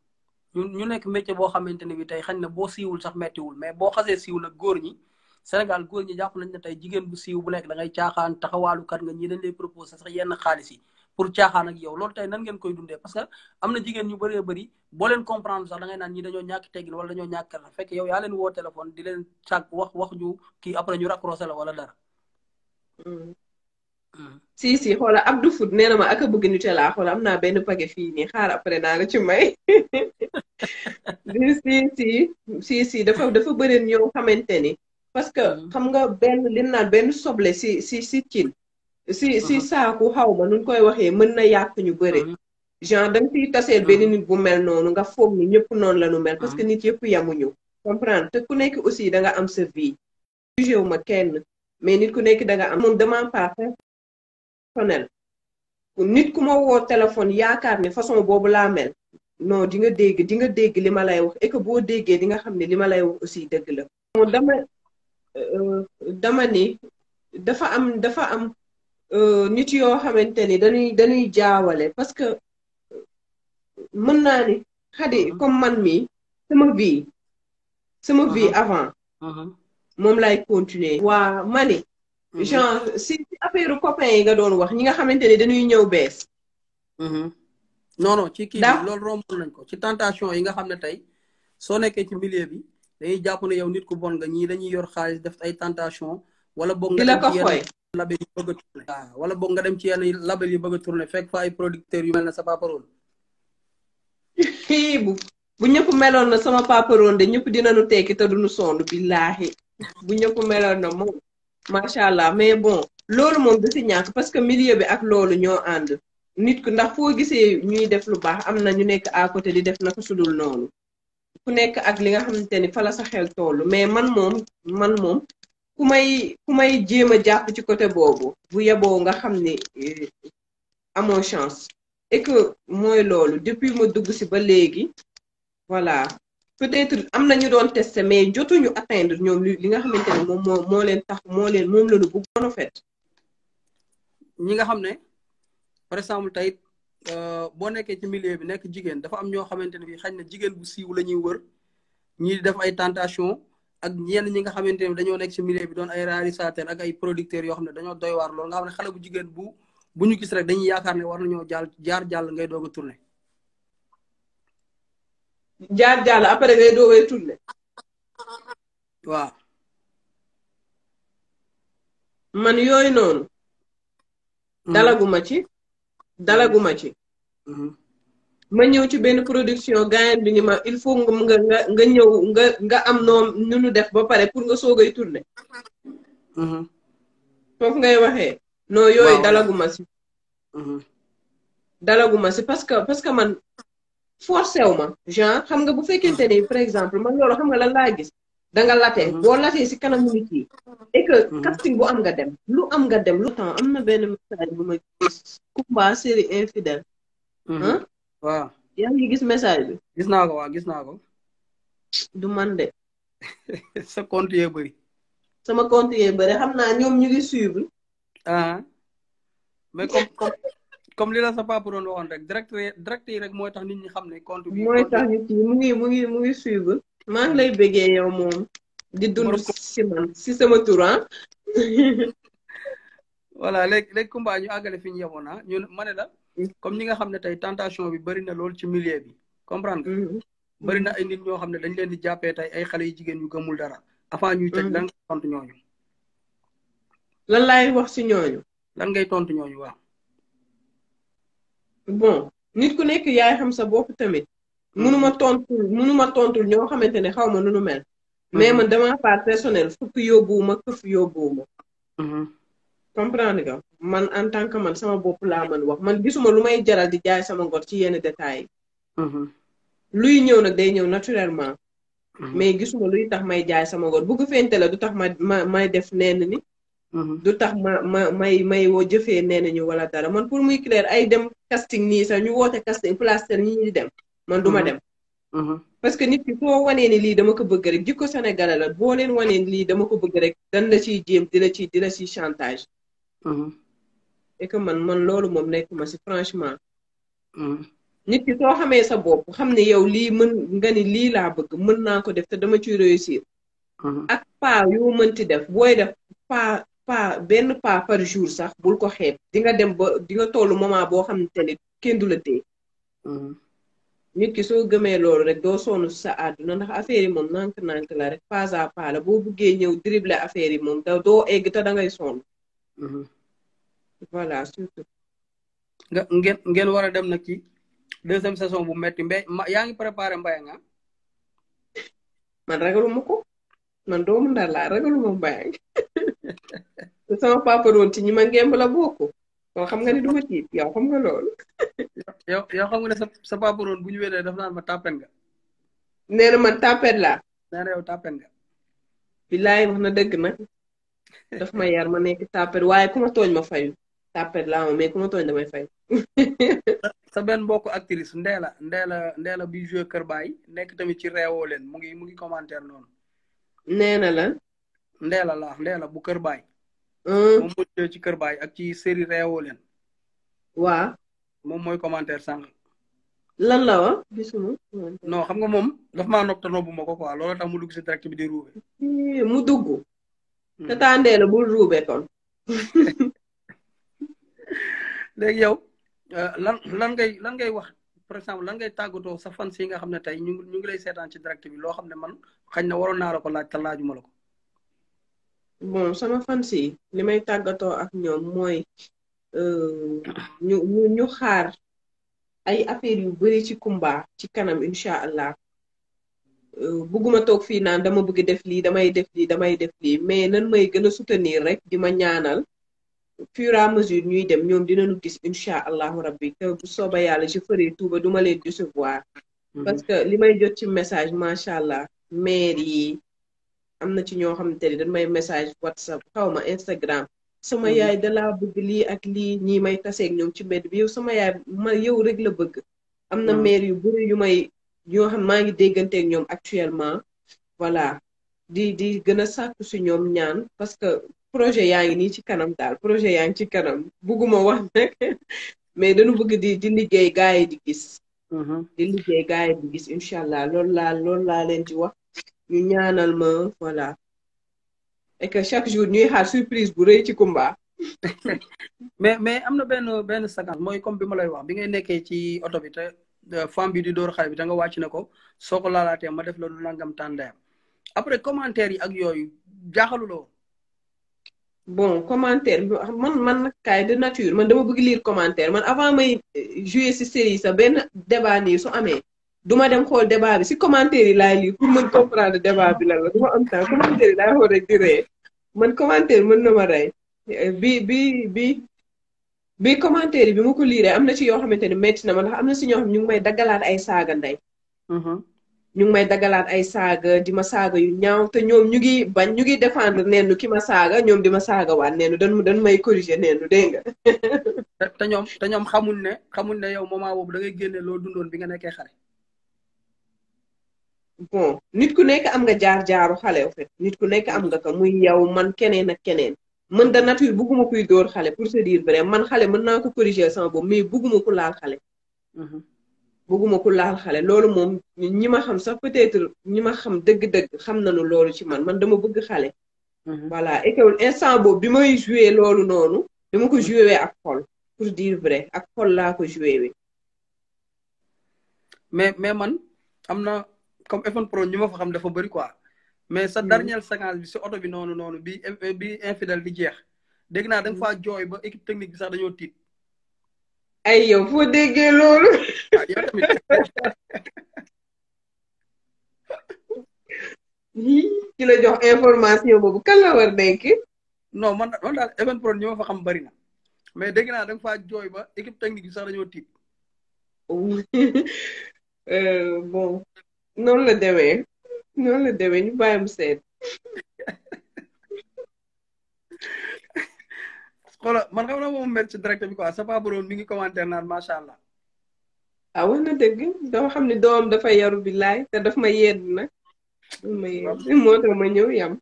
ñu nekk métier boo xamante ne bi tey xañ na boo siiwul sax mettiwul mais boo xasee siiw nag góor ñi Sénégal góor ñi jàpp nañ ne tey jigéen bu siiw bu nekk da ngay caaxaan taxawaalukat nga ñi dañ lay proposé sax yenn xaalis yi pour caaxaan ak yow loolu tey nan ngeen koy dundee parce que am na jigéen ñu bëree bëri boo leen comprendre sax da ngay naan ñi dañoo ñàkk teggin wala dañoo ñàkk la fekk yow yaa leen woo téléphone di leen sàkk wax ju kii après ñu raccroché la wala dara si xoola Abdou Food nee na ma ak a bëgg Nutella xoola am naa benn paquet fii nii xaar après naa la ci may si dafa bëri ñoo xamante ni parce que xam nga benn li naan benn soble si cin si saaku xaw ma nuñ koy waxee mën na yàq ñu bëri genre da nga siy taseel benn nit bu mel noonu nga foog ni ñëpp noonu la nu mel parce que nit yëpp yamuñu comprendre te ku nekk aussi da nga am sa vie jugé wu ma kenn mais nit ku nekk da nga am moom demande pas personnel nit ku ma woo téléphone yaakaar ne façon boobu laa mel non di nga dégg li ma lay wax et que boo déggee di nga xam ne li ma lay wax aussi dëgg la moom dama ni dafa am nit yoo xamante ni dañuy jaawale parce que mën naa ni xadi comme man mi sama vie avant moom lay continuer waa mani genre si affaire copain yi nga doon wax ñi nga xamante ni dañuy ñëw bees non ci kii bi loolu rombul nañ ko ci tentation yi nga xam ne tey soo nekkee ci milieu bi dañuy jàpp ne yow nit ku bon nga ñii dañuy yor xaalis def ay tentation wala boog nga dem ci yenn label yi bëgg a tourné wala boog nga dem ci yenn label yi bëgg a tourné fekk fa ay producteurs yu mel ne sa paparoon bu ñëpp meloon na sama paparoon de ñëpp dinañu tekki te duñu sonn billaahi bu ñëpp meloon na moom macha allah mais bon loolu moom du si ñàkk parce que milieu bi ak loolu ñoo ànd nit ku ndax foo gisee ñuy def lu baax am na ñu nekk à côté di def naka sudul noonu ku nekk ak li nga xamante ni fa la sa xel toll mais man moom ku may jéem a jàpp ci côté boobu bu yeboo nga xam ni amoo chance et que mooy loolu depuis ma dugg si ba léegi voilà peut-être am na ñu doon testé mais jotuñu atteindre ñoom li nga xamante ne moom moo leen tax moom la ñu bëggoon a fait ñi nga xam ne par exemple tey boo nekkee ci milieu bi nekk jigéen dafa am ñoo xamante ne bi xañ na jigéen bu siiw la ñuy wër ñii di def ay tentation ak ñenn ñi nga xamante ne dañoo nekk ci milieu bi doon ay réalisateur ak ay producteurs yoo xam ne dañoo doy waar loolu nga xam ne xale bu jigéen bu ñu gis rek dañuy yaakaar ne war nañoo jaar ngay doog a tourné jaar après ngay doogay tourné waaw man yooyu noonu dalaguma ci ma ñëw ci benn production gaayen bi ni ma il faut nga ñëw nga am noonu nu def ba pare pour nga soogay tourné foofu ngay waxee non yooyu dalaguma si parce que man forcé wu ma genre xam nga bu fekkente ni par exemple man loolu xam nga lan laa gis da nga latee boo latee si kanamu nit yi et que casting bu am nga dem lu temps am na benn message bu ma gis Kumba série infidèle waaw yaa ngi gis message bi gis naa ko du man de sa compte yee bëri sama compte yee bëri xam naa ñoom ñu ngi suivre mais comme li la sa papa doon waxoon rek direct yi rek mooy tax nit ñi xam ne compte bi mooy tax nit ñi mu ngi suivre maa ngi lay bëggee yow moom di dund si man si sama turan voilà léegi Kumba ñu àggale fi ñu yemoon ñun ma ne la comme ñi nga xam ne tey tentation bi bëri na lool ci milieu bi comprendre nga bëri na ay nit ñoo xam ne dañ leen di jàppee tey ay xale yu jigéen yu gëmul dara avant ñuy tëj lan ngay tontu ñooñu lan laay wax si ñooñu lan ngay tontu ñooñu waaw bon nit ku nekk yaay xam sa bopp tamit munuma tontul ñoo xamante ne xaw ma nu nu mel mais man dama part personnel fukk yóbbuwuma këf yóbbuwuma comprendre nga man en tant que man sama bopp laa mën wax man gisuma lu may jaral di jaay sama ngor ci yenn détails yi luy ñëw nag day ñëw naturellement mais gisuma luy tax may jaay sama ngor bugg fente la du tax may def nenn ni du tax may woo jëfee nenn ñu wala dara man pour muy clair ay dem casting nii sax ñu woote casting plaster ñi ñi dem man duma dem parce que nit ki soo wanee ni lii dama ko bëgg rek jikko sénégalais la boo leen wanee ni lii dama ko bëgg rek dan la ciy jéem di la ciy chantage et que man loolu moom nekkuma si franchement nit ki soo xamee sa bopp xam ne yow lii mën nga ni lii laa bëgg mën naa ko def te dama ciy réussir ak pas yoo mënti def booy def benn pas par jour sax bul ko xeeb di nga dem ba di nga tollu moment boo xam ne ni kenn du la téye nit ki soo gëmee loolu rek doo sonn sa àdduna ndax affaire yi moom nànk-nànk la rek pas à pas la boo buggee ñëw dribbler affaire yi moom doo egg te da ngay sonn voilà surtout ngeen war a dem nag ci deuxième saison bu metti yaa ngi préparé Mbayang nga man ragaluma ko man doomu Ndar laa ragaluma Mbayang te sama papa roon ci ñi ma ngemb la bokk kon xam nga ni duma tiit yow xam nga loolu yow xam nga ne sa papa roon bu ñu wéetee daf naan ma tàppen nga nee na man tàppet laa nee na yow tàppen nga billaay wax na dëgg nag daf ma yar ma nekk tàppet waaye ku ma tooñ ma fayu tàppet laa ma mais ku ma tooñ damay fay sa benn mbokk actrice Ndeela bi joué Kër Baay nekk tamit ci reewoo leen mu ngi commentaire noonu nee na la Ndeela bu Kër Baay moom moo joué ci Kër Baay ak ci série reewoo leen waa moom mooy commentaire sànq lan la wa gisuma non xam nga moom daf maa nopp te nobbu ma ko quoi loolu tax mu dugg si direct bi di ruube mu dugg te taa Ndeela bul ruube kon léegi yow lan ngay wax par exemple lan ngay tàggatoo sa fans yi nga xam ne tey ñu ngi lay seetaan ci direct bi loo xam ne man xañ na waroon naa la ko laaj te laajuma la ko bon sama fans yi li may tàggatoo ak ñoom mooy ñu xaar ay affaire yu bari ci Kumba ci kanam incha allah bugguma toog fii naan dama bëgg def lii damay def lii mais nan may gën a soutenir rek di ma ñaanal fur et à mesure ñuy dem ñoom dinañu gis incha allahu rabbi te bu sooba yàlla je ferai tout ba duma leen décevoir parce que li may jot ci message macha allah maire yi am na ci ñoo xamante ni dañ may message WhatsApp xaw ma Instagram sama yaay dalaa bëgg lii ak lii ñii may taseeg ñoom ci mbedd bi yow sama yaay yow rek la bëgg am na maire yu bëri yoo xam maa ngi dégganteeg ñoom actuellement voilà di gën a sàkku si ñoom ñaan parce que projet yaa ngi nii ci kanam daal projet yaa ngi ci kanam bugguma wax nag mais dañu bëgg di liggéey gars yi di gis di liggéey gars yi di gis incha allah loolu laa leen di wax ñu ñaanal ma voilà et que chaque jour ñuy xaar surprise bu rëy ci Kumba mais am na benn séquence mooy comme bi ma lay wax bi ngay nekkee ci oto bi te femme bi di dóor xale bi te nga wàcc na ko soo ko laalaatee ma def la lu nangam tàndeem après commentaire yi ak yooyu jaaxaluloo bon commentaire man nag kaay de nature man dama bëgg lire commentaire man avant may jouer ci série sa benn débat nii su amee duma dem xool débat bi ci commentaire yi laay lire pour mën comprendre débat bi lan la duma am temps commentaire yi laay xool rek di ree man commentaire mën na ma rey bi commentaire yi bi ma ko liiree am na ci yoo xamante ne métti na ma ndax am na ci ñoo xam ñu ngi may daggalaat ay saaga ndey ñu ngi may daggalaat ay saaga di ma saaga yu ñaaw te ñoom ñu ngi défendre neenu ki ma saaga ñoom di ma saaga waat neenu dañ may corriger neenu dégg nga te ñoom xamuñ ne yow moment boobu da ngay génne loo dundoon bi nga nekkee xale bon nit ku nekk am nga jaar-jaaru xale en fait nit ku nekk am nga ko muy yow man keneen ak keneen man de nature bugguma kuy dóor xale pour se dire vrai man xale mën naa ko corriger sama boobu mais bugguma ku laal xale bugguma ku laal xale loolu moom ñi ma xam sax peut-être ñi ma xam dëgg-dëgg xam nañu loolu ci man dama bëgg xale voilà et que instant boobu bi may joué loolu noonu dama ko joué ak xol pour dire vrai ak xol laa ko joué mais man am na comme F1 Pro ñi ma fa xam dafa bëri quoi mais sa dernière séquence bi si oto bi noonu bi infidèle bi jeex dégg naa da nga faa jooy ba équipe technique bi sax dañoo tiit ay yow foo déggee loolu yow tamit ki la jox information boobu kan la war nekk non man daal F1 Pro ñi ma fa xam bëri na mais dégg naa da nga faa jooy ba équipe technique bi sax dañoo tiit bon noonu la demee noonu la demee ñu bàyyi mu seet. xoolal man xam na moom mer ci direct bi quoi sa papa doon mi ngi commentaire naan macha allah. ah wax na dëgg dama xam ne doom dafa yaru billaay te daf ma yedd nag. moo tax ma ñëw yam.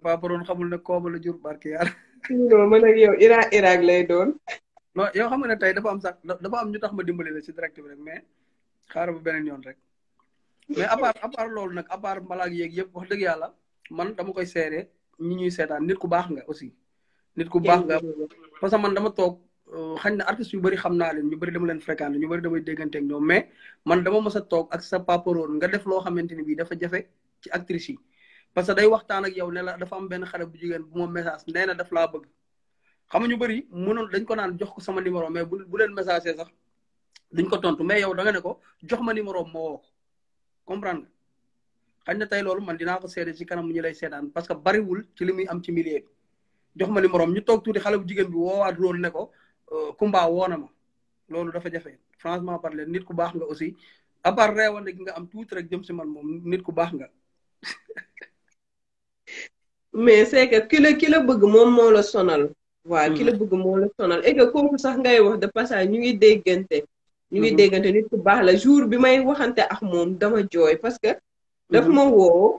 papa doon xamul ne kooba la jur barke yàlla. non man ak yow Irak lay doon. non yow xam nga ne tey dafa am sax dafa am ñu tax ma dimbali la ci direct bi rek mais xaaral ba beneen yoon rek. mais à part loolu nag à part malaak yeeg yëpp wax dëgg yàlla man dama koy seere ñi ñuy seetaan nit ku baax nga aussi. nit ku baax nga parce que man dama toog xañ na artistes yu bëri xam naa leen ñu bëri dama leen fréquenté ñu bëri damay déggante ak ñoom mais man dama mës a toog ak sa papa Ron nga def loo xamante ni bii dafa jafe ci actrices yi. parce que day waxtaan ak yow ne la dafa am benn xale bu jigéen bu ma message nee na daf laa bëgg xam nga ñu bëri mënoon dañ ko naan jox ko sama numéro mais bu leen message sax duñ ko tontu mais yow da nga ne ko jox ma numéro ma woo ko comprendre nga xañ na tey loolu man dinaa ko seede ci kanam ñu lay seetaan parce que bariwul ci li muy am ci milieu bi jox ma numéro ñu toog tuuti xale bu jigéen bi woowaat Ron ne ko Kumba woo na ma loolu dafa jafe franchement parler nit ku baax nga aussi à part reewande gi nga am tuuti rek jëm si man moom nit ku baax nga. mais c'est que ki la bëgg moom moo la sonal. waaw ki la bëgg moo la sonal et que kooku sax ngay wax de passage ñu ngi déggante. ñu ngi déggante nit ku baax la jour bi may waxante ak moom dama jooy parce que. daf ma woo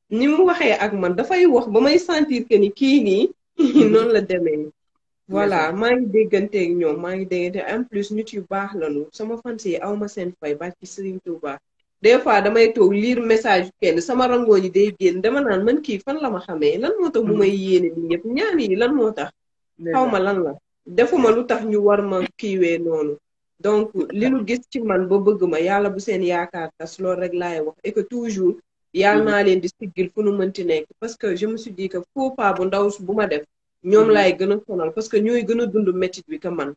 ni mu waxee ak man dafay wax ba may sentir que ni kii nii. noonu la demee. voilà maa ngi dégganteeg ñoom maa ngi déggante en plus nit yu baax lañu sama fans yi aw ma seen fay bàcc ci Serigne Touba. des fois damay toog lire message kenn sama rangoo ñi day génn dama naan man kii fan la ma xamee lan moo tax mu may yéene nii yëpp ñaan yi lan moo tax. xaw ma lan la defuma lu tax ñu war ma kiiwee noonu. donc li nu gis ci man ba bëgg ma yàlla bu seen yaakaar tas loolu rek laay wax et que toujours. yàlla naa leen di siggil fu nu mënti nekk parce que je me suis dit que faux pas bu ndaw bu ma def. ñoom laay gën a sonal parce que ñooy gën a dund métit bi que man.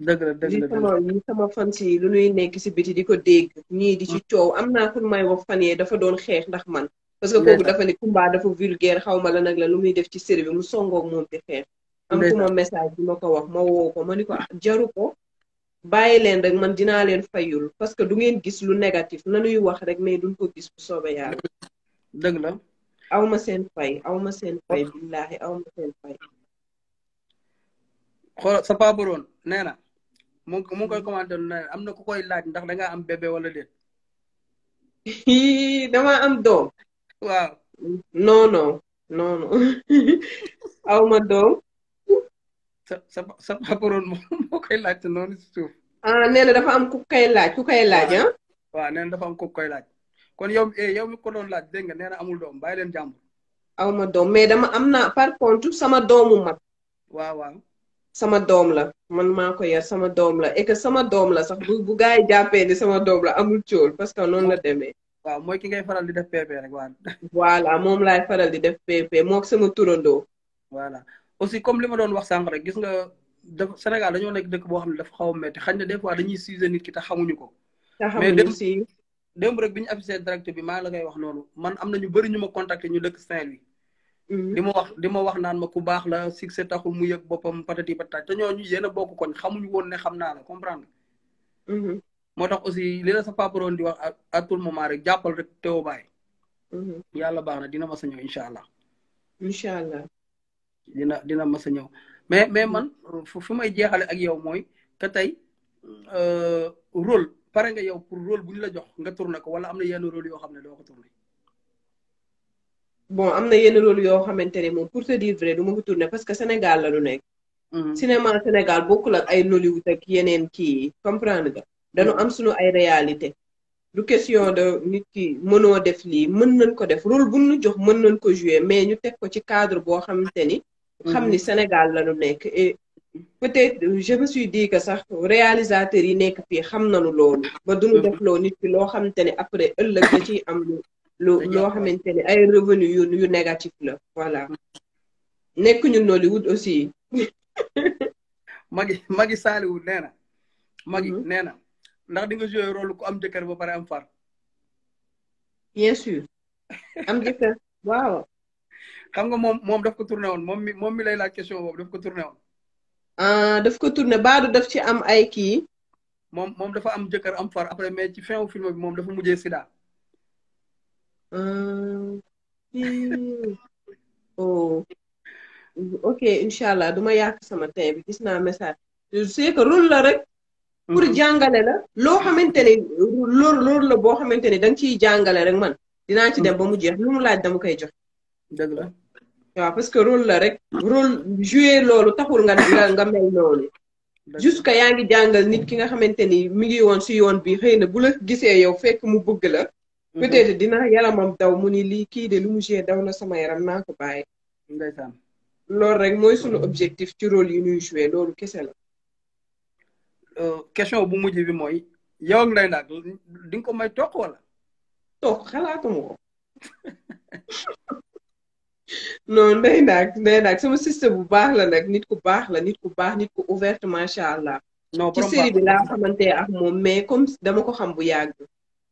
dëgg la dëgg la li sama fans yi lu ñuy nekk si biti di ko dégg ñii di ci coow am naa ku may wax fan yee dafa doon xeex ndax man. parce que kooku dafa ne Kumba dafa vulgaire xaw ma la nag la lu muy def ci série bi mu songoog moom di xeex. am ku ma message bi ma ko wax ma woo ko ma ni ko jaru ko. bàyyi leen rek man dinaa leen fayul parce que du ngeen gis lu négatif nanuy wax rek mais duñ ko gis bu soobee yàlla. dëgg la. aw ma seen fay aw ma seen fay billaahi aw ma seen fay. xool sa papa Ron nee na mu ngi koy commenté ne am na ku koy laaj ndax da ngaa am bébé wala déet. dama am doom. waaw. non aw ma doom. sa papa Ron moo koy laajte noonu si suuf. nee na dafa am ku koy laaj ah. waaw nee na dafa am ku koy laaj. kon yow mi ko doon laaj dégg nga nee na amul doom bàyyi leen jàmbur. aw ma doom mais am naa par contre sama doomu mag. waaw. sama doom la man maa ko yar sama doom la et que sama doom la sax bu gars yi jàppee ni sama doom la amul cóol parce que noonu la demee. waaw mooy ki ngay faral di def PP rek waaw. voilà moom laay faral di def PP mook sama turandoo. voilà aussi comme li ma doon wax sànq rek gis nga Sénégal dañoo nekk dëkk boo xam ne dafa xaw a métti xañ na des fois dañuy siise nit ki te xamuñu ko. mais démb rek bi ñu affiché direct bi maa la koy wax noonu man am na ñu bëri ñu ma contacté ñu dëkk Saint-Louis. di ma wax naan ma ku baax la succès taxul mu yëg boppam patati patata te ñooñu yéen a bokk koñ xamuñu woon ne xam naa la comprendre moo tax aussi li la sa papa Ron di wax à tout moment rek jàppal rek teew bàyyi. yàlla baax na dina mas a ñëw incha allah. incha allah. dina mas a ñëw mais man fu may jeexale ak yow mooy que tey rôle pare nga yow pour rôle bu ñu la jox nga tourné ko wala am na yenn rôle yoo xam ne doo ko tourné. bon am na yenn rôle yoo xamante ne moom pour te dire vrai du ma ko tourné parce que Sénégal la lu nekk. cinéma Sénégal bokkul ak ay Nollywood ak yeneen kii comprendre nga. dañu am suñu ay réalité du question de nit ki mënoo def lii mën nañ ko def rôle bu ñu jox mën nañ ko jouer mais ñu teg ko ci cadre boo xamante ni. xam ni Sénégal la lu nekk et peut-être je me suis dit que sax réalisateurs yi nekk fii xam nañu loolu. ba duñu def loo nit ki loo xamante ne après ëllëg da ciy am loo xamante ne ay revenu yu négatif la voilà. nekk ñu Nollywood aussi. Magi Saliou nee na. Magi nee na ndax di nga joué rôle ku am jëkkër ba pare am far. bien sûr am jëkkër waaw. xam nga moom daf ko tourné woon moom mi lay laaj question boobu daf ko tourné woon. daf ko tourné baadu daf ci am ay kii. moom dafa am jëkkër am far après mais ci fin wu film bi moom dafa mujjee sida. oh ok incha allah duma yàq sama temps bi gis naa message c'est que rôle la rek pour jàngale la loo xamante ni loolu la boo xamante ni danga ciy jàngale rek man dinaa ci dem ba mu jeex lu mu laaj dama koy jox dëgg la waaw parce que rôle la rek rôle jouer loolu taxul nga mel noonu jusque yaa ngi jàngal nit ki nga xamante ni mi ngi woon si yoon bi xëy na bu la gisee yow fekk mu bëgg la peut-être dina yaramam daw mu ni lii kii de lu mu jouer daw na sama yaram naa ko bàyyi ndeysaan loolu rek mooy sunu objectif ci rôle yi ñuy jouer loolu kese la question bu mujj bi mooy yow ak Ndeye Ndack di nga ko may toog wala toog xalaatuma ko non Ndeye Ndack sama sister bu baax la nag nit ku baax la nit ku baax nit ku ouverte macha allah ci série bi laa xamante ak moom mais comme dama ko xam bu yàgg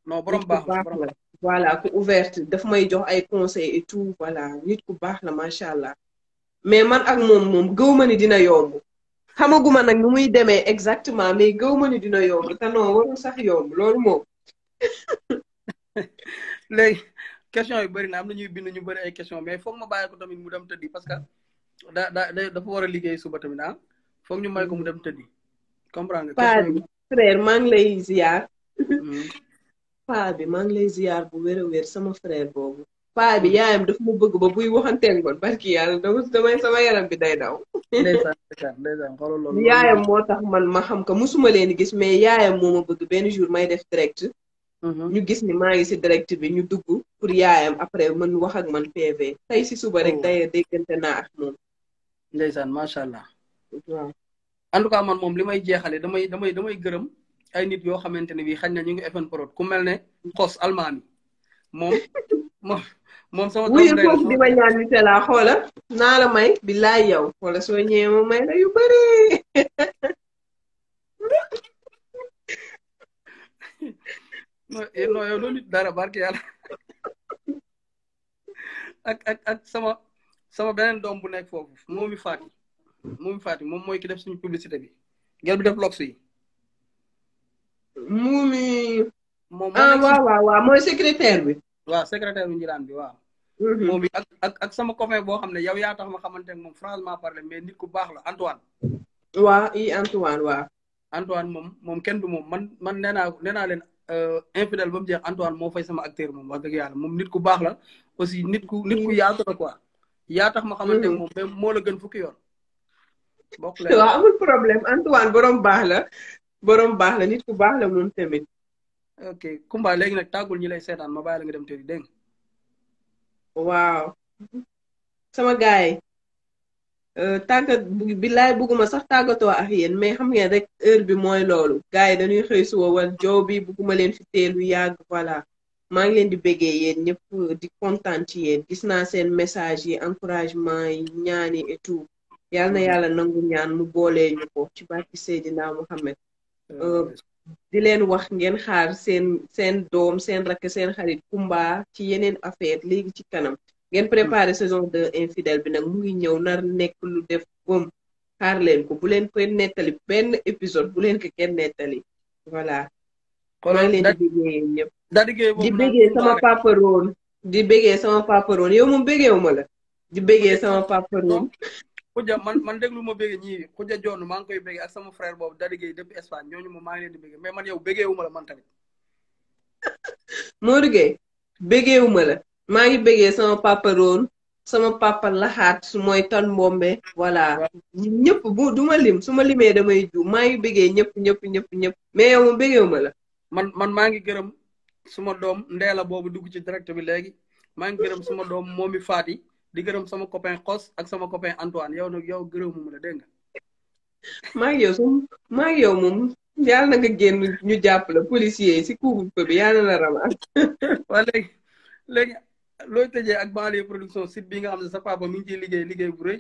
non borom baax la voilà ku ouverte daf may jox ay conseils et tout voilà nit ku baax la macha allah mais man ak moom gëw ma ni dina yomb xamaguma nag nu muy demee exactement mais gëw ma ni dina yomb te non warul sax yomb loolu moom léegi question yu bëri na am na ñuy bind ñu bëri ay question mais foog ma bàyyi ko tamit mu dem tëddi parce que dafa war a liggéey suba tamit ah foog ñu may ko mu dem tëddi comprendre nga paa bi frère maa ngi lay ziar paa bi maa ngi lay ziar bu wér a wér sama frère boobu paa bi yaayam daf ma bëgg ba buy waxanteeg man barki yàlla damay sama yaram bi day daw ndeysaan xoolal loolu yaayam moo tax man ma xam ko musuma leen gis mais yaayam moo ma bëgg benn jour may def direct ñu gis ni maa ngi si direct bi ñu dugg pour yaayam après mën wax ak man PV tey si suba rek day déggante naa ak moom ndeysaan macha allah waaw en tout cas man moom li may jeexale damay gërëm ay nit yoo xamante ne bii xañ na ñu ngi FN Prod ku mel ne xos almaami moom sama wuyu foofu di ma ñaan ni te laa xoola naa la may billaay yow wala soo ñëwee ma may la yu bëri non yow loolu nit dara barke yàlla ak sama beneen doom bu nekk foofu moomi Fati moom mooy ki def suñu publicité bi gel bi def lox yi muumi waaw mooy secrétaire bi waaw secrétaire bi njiraan bi waaw moom bi ak sama copain boo xam ne yow yaa tax ma xamante ne moom franchement parler mais nit ku baax la Antoine waaw Antoine moom kenn du moom man nee naa leen infidèle ba mu jeex Antoine moo fay sama acteur moom wax dëgg yàlla moom nit ku baax la aussi nit ku yaatu la quoi yaa tax ma xamante ne moom mais moo la gën fukki yoon bokk leen waaw amul problème Antoine borom baax la nit ku baax la moom tamit ok Kumba léegi nag tàggul ñi lay seetaan ma bàyyi la nga dem tëri dégg waaw sama gaay tàggat billaay bugguma sax tàggatoo ak yéen mais xam ngeen rek heure bi mooy loolu gars yi dañuy xëy suba wal jow bi bugguma leen fi teelu yàgg voilà maa ngi leen di béggee yéen ñëpp di kontaan ci yéen gis naa seen message yi encouragement yi ñaan yi et tout yàlla na yàlla nangu ñaan mu boolee ñu ko ci barki Seydina Muhammad di leen wax ngeen xaar seen doom seen rakk seen xarit Kumba ci yeneen affaire léegi ci kanam ngeen préparé saison 2 infidèle bi nag mu ngi ñëw nar nekk lu def bom xaar leen ko bu leen koy nettali benn épisode bu leen ko kenn nettali voilà maa ngi leen di béggee ñëpp di béggee sama paparoon yow moom béggeewu ma la di béggee sama paparoon Khoudia man déglu ma béggee ñii Khoudia Dione maa ngi koy béggee ak sama frère boobu dadigéey depuis Espagne ñooñu moom maa ngi leen di béggee mais man yow béggeewu ma la man tamit Modou Gueye béggeewu ma la maa ngi béggee sama papa Roon sama papa Laxaat su mooy tan mbombe voilà ñëpp du ma lim su ma limee damay ju maa ngi béggee ñëpp mais yow moom béggeewu ma la man maa ngi gërëm suma doom Ndeela boobu dugg ci direct bi léegi maa ngi gërëm suma doom moomi Fati di gërëm sama copain Xos ak sama copain Antoine yow nag yow gërëm mu la dégg nga maa ngi yow moom yàlla na nga génn ñu jàpp la policier yi si couvre-feu bi yàlla na la ramal waa léegi looy tëjee ak Banlieue Production site bi nga xam ne sa papa mi ngi ciy liggéey bu rëy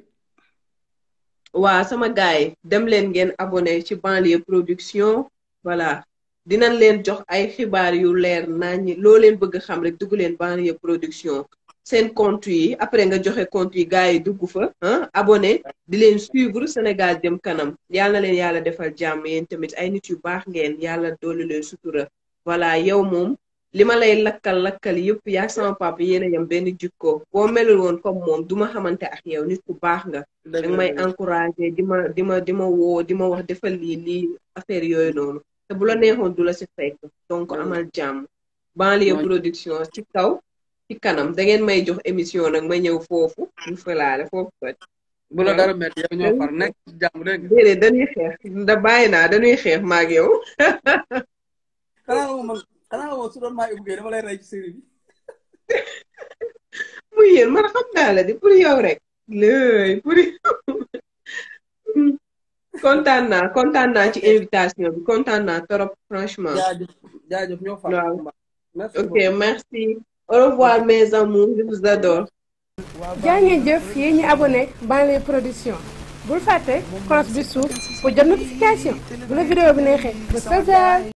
waa sama gaay dem leen ngeen abonné ci Banlieue Production voilà dinañ leen jox ay xibaar yu leer nañ loo leen bëgg xam rek dugg leen Banlieue Production seen compte yi après nga joxe compte yi gars yi dugg fa abonné di leen suivre Sénégal jëm kanam yàlla na leen yàlla defal jàmm yéen tamit ay nit yu baax ngeen yàlla doolu leen sutura voilà yow moom li ma lay lakkal yëpp yaa sama papa yéen a yam benn jikko boo melul woon comme moom du ma xamante ak yow nit ku baax nga. danga may encouragé di ma woo di ma wax defal lii affaire yooyu noonu te bu la neexoon du la si fekk donc amal jàmm. Banlieue Production ci kaw ci kanam da ngeen may jox émission nag ma ñëw foofu ñu falaale foofu toj. bu la dara métti yow ñoo far nekk ci jàmm rek. déedéet dañuy xeex bàyyi naa dañuy xeex ma ak yow. xanaa moom su doon maa Ibou Guèye dama lay rey ci série bi. muy yéen man xam naa la di pour yow rek. léegi pour kontaan naa ci invitation bi kontaan naa trop franchement. jaajëf ñoo far. waaw ok merci. au revoir mes amours je vous adore. jaa ngeen jëf yéen ñi abonné Banlieue Production bul fàtte cloche bi suuf pour jot notification bu la vidéo bi neexee ba